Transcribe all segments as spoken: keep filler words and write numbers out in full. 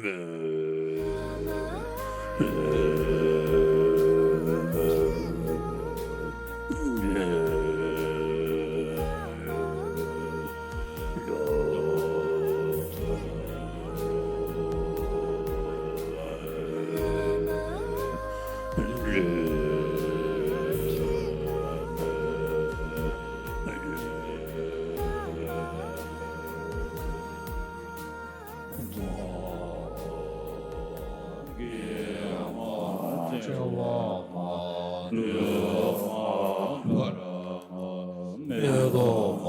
དེ་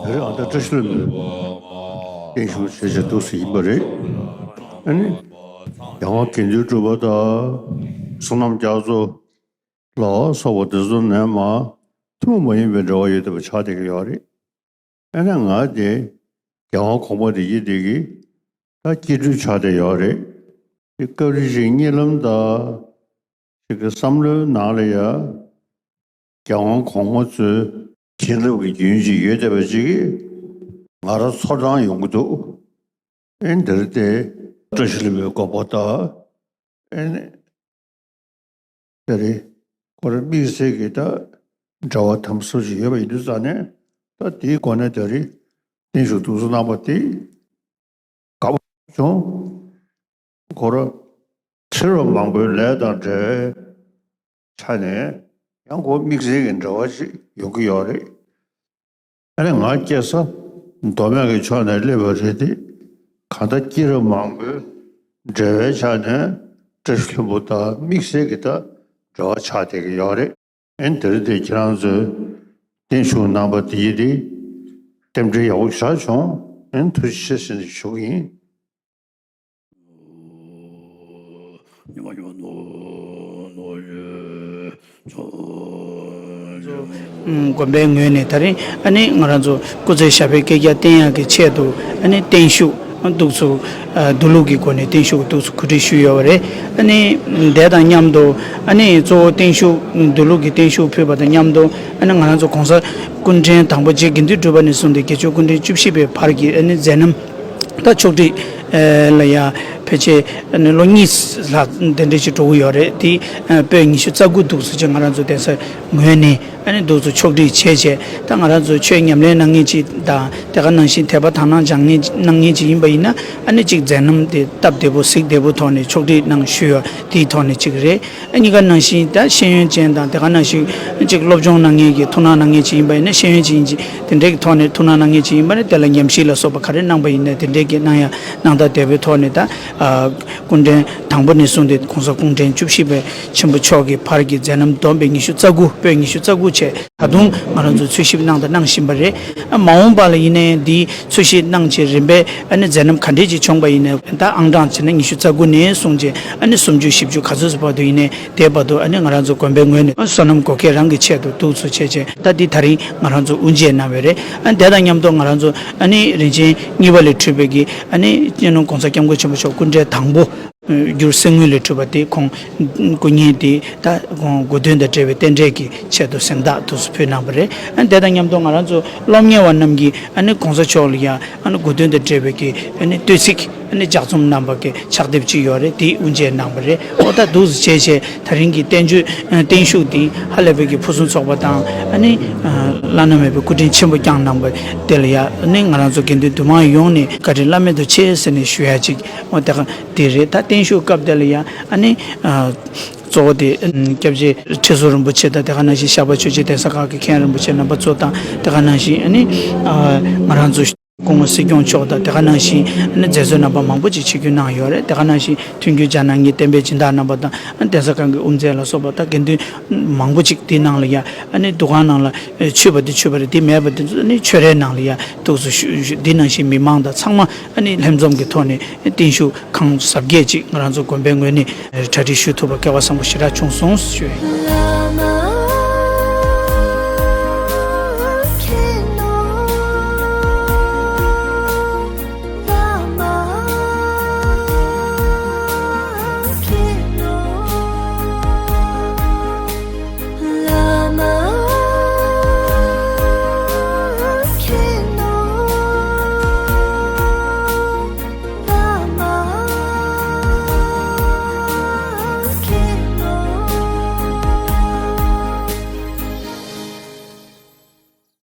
རིང་ཨ་ད་བཀྲ་ཤིས་ལྷུན་པོའི་བརྟན་བཞུགས་བྱེད་བྱེད་འདུག་སེ་ཡིན་པ་རེད། ཨ་ནི་རྒྱལ་དབང་དགེ་འདུན་གྲུབ་པ་དང་བསོད་ནམས་རྒྱ་མཚོ་ལ་སོགས་པ་དེ་ཚོ་ནས་མར་ཐུན་མོང་མ་ཡིན་པའི་འབྲེལ་བ་ཡོད་བསྡད་པ་ཆགས་བསྡད་ཀྱི་ཡོད་རེད། ཨ་ནི་ང་དེ་རྒྱལ་དབང་གོང་མ་དེ་ཡིན་བསྡད་ཀྱི་ད་སྐྱེ་སྤྲུལ་ཆགས་བསྡད་ཡོད་རེད། དེ་སྐབས་རེ་ཞིག་གཉིད་ལམ་དང་ཞིག་གི་བསམ་བློའི་ནང་ལ་ཡ། རྒྱལ་དབང་གོང་མ་ཚོའི་བྱིན་རླབས་ཀྱི་རྒྱུན་ཅིག་ཡོད་བསྡད་པ་ཅིག་གིས་ང་རང་ཚོར་སྣང་ཡོང་གི་འདུག་ཨེ་འདིར་དེ་བཀྲ་ཤིས་ལྷུན་པོའི་དགོངས་པ་དང་། ཨེ་ནས་དེ་རེད། ཁོ་རང་དམིགས་བསལ་གྱི་ད་འབྲེལ་བ་དམ་ཟབ་ཅིག་ཡོད་པ་ཡིན་དུས་ཙང་ནས། ད་དེའི་སྒོ་ནས་དེ་རེད། བརྟན་བཞུགས་འདུག་སེ་གནང་བ་དེ་དགའ་པོ་བྱུང་། ཁོ་རང་མཁས་པ་མང་པོའི་ལས་དང་འབྲེལ་བའི་ཆ་ནས་ཡང་ཁོ་དམིགས་བསལ་གྱི་འབྲེལ་བ་ཞིག་ཡོང་གི་ཡོད་རེད། ཨ་ནི་ང་སྐྱེས་ས་མདོ་སྨད་ཀྱི་ཕྱོགས་ནས་སླེབས་པ་རེད་དེ། གང་ལྟར་སྐྱེས་རབས་མང་པོའི་འབྲེལ་བའི་ཆ་ནས་བཀྲ་ཤིས་ལྷུན་པོ་དང་དམིགས་བསལ་གྱི་ད་འབྲེལ་བ་ཆགས་བསྡད་ཀྱི་ཡོད་རེད། ཨེ་འདིར་དེ་ཁྱེད་རང་ཚོས་བརྟན་བཞུགས་གནང་བ་དེ་ཡིན་ཏེ། རྟེན་འབྲེལ་ཡག་པོ་ཞེ་དྲག་བྱུང་། ཨེ་ཐུགས་རྗེ་ཆེ་ཟེར་ནས་ཞུ་གི་ཡིན། དགོན་པའི་ངོས་ནས་ད་རིང་ཨ་ནི་ང་རང་ཚོ་སྐུ་ཚེ་ཞབས་པད་བསྐལ་བརྒྱར་བརྟན་ཡག་གི་ཆེད་དུ་ཨ་ནི་བརྟན་བཞུགས་འདུག་སེ་འདུལ་ལུགས་ཀྱི་སྒོ་ནས་བརྟན་བཞུགས་འདུག་སེ་གོ་སྒྲིག་ཞུས་ཡོད་པ་རེད། ཨ་ནི་དེ་དང་མཉམ་དུ་ཨ་ནི་གཙོ་བོ་བརྟན་བཞུགས་འདུལ་ལུགས་ཀྱི་བརྟན་བཞུགས་ཕུལ་བ་དང་མཉམ་དུ་ཨ་ནི་ང་རང་ཚོ་གོང་ས་སྐུ་ཕྲེང་དང་པོ་རྗེ་དགེ་འདུན་གྲུབ་པ་ནས་བཟུང་སྟེ་དགེ་ཆོས་སྐུ་ཕྲེང་བཅུ་བཞི་པའི་བར་གྱི་ཨ་ནི་མཛད་རྣམ། ད་ཕྱོགས་སྒྲིག་ལ་ཡ་ཕལ་ཆེར་ལོ་གཉིས་ལྷག་དེ་འདྲ་ཞིག་འགྲོ་གི་ཡོད་རེད། དེ་པོད་ཉི་ཤུ་རྩ་དགུ་འདུག་སེ་ང་རང་ཚོ་གདན་ས་ངོས་ནས་འདུག་སེ་ཕྱོགས་སྒྲིག་བྱས་བྱས། ད་ང་རང་ཚོ་ཆོས་ཉམས་ལེན་གནང་མཁན་ཅིག་དང་། དེ་ག་ནང་བཞིན་དད་པ་དག་སྣང་སྦྱང་མཁན་གནང་མཁན་ཅིག་ཡིན་པ་ཡིན་ན། ཨ་ནི་གཅིག་མཛད་རྣམ་དེ་སྟབས་བདེ་པོ་གཟིགས་བདེ་པོ་ཐོག་ནས་ཕྱོགས་སྒྲིག་གནང་ཞུས་ཡོད། དེའི་ཐོག་ནས་གཅིག་རེད། ཨ་གཉིས་ཀ་ནང་བཞིན་ད་ཤེས་ཡོན་ཅན་དང་། དེ་ག་ནང་བཞིན་གཅིག་སློབ་སྦྱོང་གནང་མཁན་གྱི་ཐུགས་སྣང་གནང་མཁན་ཅིག་ཡིན་པ་ཡིན་ན། ཤེས་ཡོན་ཅན་ཅིག་དེ་འདྲའི་གི་ཐོག་ནས་ཐུགས་སྣང་གནང་མཁན་ཅིག་ཡིན་པ་ན། དེ་ལ་ཉམས་ཞིབ་ལ་སོགས་པ་ག་རེ་གནང་པ་ཡིན་ན། དེ་འདྲའི་གི་གནང་ཡ་གནང་སྟངས་བདེ་པོའི་ཐོག་ནས། ད་ཨ་སྐུ་ཕྲེང་དང་པོ་ནས་བཟུང་སྟེ་གོང་ས་སྐུ་ཕྲེང་བཅུ་བཞི་པའི་ཆེན་པོ་མཆོག་གི་བར་གྱི་མཛད་རྣམ་བསྡོམས་པས་ཉི་ཤུ་རྩ་དགུ། པོད་ཉི་ཤུ་རྩ་དགུ་བྱས། ད་དུང་ང་རང་ཚོ་འཚོལ་ཞིབ་གནང་དང་གནང་བཞིན་པ་རེད། ཨ་མ་འོངས་པ་ལ་ཡིན་ནའི་འདིའི་འཚོལ་ཞིབ་གནང་བྱས་རིམ་པས་ཨ་ནི་མཛད་རྣམ་ག་འདྲས་ཅིག་བྱུང་པ་ཡིན་ནའི། ད་ཨང་གྲངས་བྱས་ན་ཉི་ཤུ་རྩ་དགུ་ནས་བཟུང་བྱས་ཨ་ནི་སུམ་ཅུ་བཞི་བཅུ་ག་ཚོད་ཙམ་བར་དུ་ཡིན་ནའི། དེའི་བར་དུ་ཨ་ནི་ང་རང་ཚོ་དགོན་པའི་ངོས་ནས་བསོད་ནམས་བགོ་སྐལ་རང་གི་ཆེད་དུ་འདུག་སེ་བྱས་བྱས། ད་འདི་ད་རིང་ང་རང་ཚོ་དབུ་འབྱེད་གནང་བ་རེད། ཨ་དེ་དང་མཉམ་དུ་ང་རང་ཚོ་ཨ་ནི་རིན་ཆེན་གཉིས་པ་ལས་གྲུབ་པའི་གི་ཨ་ནི་སྤྱི་ནོར་༸གོང་ས་༸སྐྱབས་མགོན་ཆེན་པོ་མཆོག་སྐུ་ཕྲེང་དང་པོ་འགྱུར་གསེར་དངུལ་ལས་གྲུབ་པ་དེ་ཁོང་སྐུ་བརྙན་དེ་ད་ཁོང་དགུང་སྟོན་དང་འབྲེལ་བའི་རྟེན་འབྲེལ་གྱི་ཆེད་དུ་གཟེངས་རྟགས་འདུག་སེ་ཕུལ་གནང་བ་རེད། ཨ་དེ་དང་མཉམ་དུ་ང་རང་ཚོ་སློབ་གཉེར་བ་རྣམས་ཀྱིས་ཨ་ནི་༸གོང་ས་མཆོག་ལ་ཡང་ཨ་ནི་དགུང་སྟོན་དང་འབྲེལ་བའི་གི་ཨ་ནི་བསྟོད་ཚིག་ཨ་ནི་ལྗགས་རྩོམ་གནང་བ་གི་ཕྱག་དེབ་ཅིག་ཡོད་རེད། དེ་དབུ་འབྱེད་གནང་བ་རེད། ཨོ་ད་འདུག་སེ་བྱས་བྱས་ད་རིང་གི་བརྟན་བཞུགས་བརྟན་བཞུགས་འདི་ཧ་ལས་པའི་གི་ཕུན་སུམ་ཚོགས་པ་དང་། ཨ་ནི་བླ་ན་མེད་པའི་སྐུ་དྲིན་ཆེན་པོ་བསྐྱངས་གནང་བ་དེ་ལ་ཡང་ཨ་ནི་ང་རང་ཚོ་དགེ་འདུན་འདུས་མང་ཡོངས་ནས་བཀའ་དྲིན་བླ་མེད་དུ་ཆེ་ཟེར་ནས་ཞུ་ཡ་ཅིག་ཨོ་དེ་ག་དེ་རེད། ད་བརྟན་བཞུགས་སྐབས་དེ་ལ་ཡང་ཨ་ནི་གཙོ་བོ་དེ་སྐྱབས་རྗེ་ཁྲི་ཟུར་རིན་པོ་ཆེ་དང་། དེ་ག་ནང་བཞིན་ཤར་པ་ཆོས་རྗེ་གདན་ས་ཁག་གི་མཁན་རིན་པོ་ཆེ་རྣམ་པ་ཚོ་དང་། དེ་ག་ནང་བཞིན་ཨ་ནི་ང་རང་ཚོ་སྐུ་ངོ་སྲིད་སྐྱོང་མཆོག་དང་། དེ་ག་ནང་བཞིན་ཨ་ནི་མཛད་གཙོ་རྣམ་པ་མང་པོ་ཅིག་ཆིབས་བསྒྱུར་གནང་ཡོད་རེད། དེ་ག་ནང་བཞིན་མཐུན་འགྱུར་ལྗགས་གནང་མཁན་བསྟན་པའི་སྦྱིན་བདག་རྣམ་པ་དང་། ཨ་ནི་གདན་ས་ཁང་གི་དབུ་མཛད་ལ་སོགས་པ་དང་། དགེ་འདུན་མང་པོ་ཅིག་དེའི་ནང་ལ་ཡ་ཨ་ནི་འདུ་ཁང་ནང་ལ་མཆོད་པ་དེ་མཆོད་པ་རེད། དེ་མེད་པ་དེ་ཚོ་ཨ་ནི་མཆོད་རའི་ནང་ལ་ཡ་འདུག་སེ་བཞུགས། དེ་ནང་བཞིན་མི་མང་དང་ཚང་མ་ཨ་ནི་ལྷན་འཛོམས་ཀྱི་ཐོག་ནས་བརྟན་བཞུགས་གང་ཟབ་རྒྱས་ཅིག་ང་རང་ཚོ་དགོན་པའི་ངོས་ནས་གྲ་སྒྲིག་ཞུ་ཐུབ་པར་སྐལ་བ་བཟང་པོ་ཞེ་དྲག་བྱུང་སོང་ཞུ།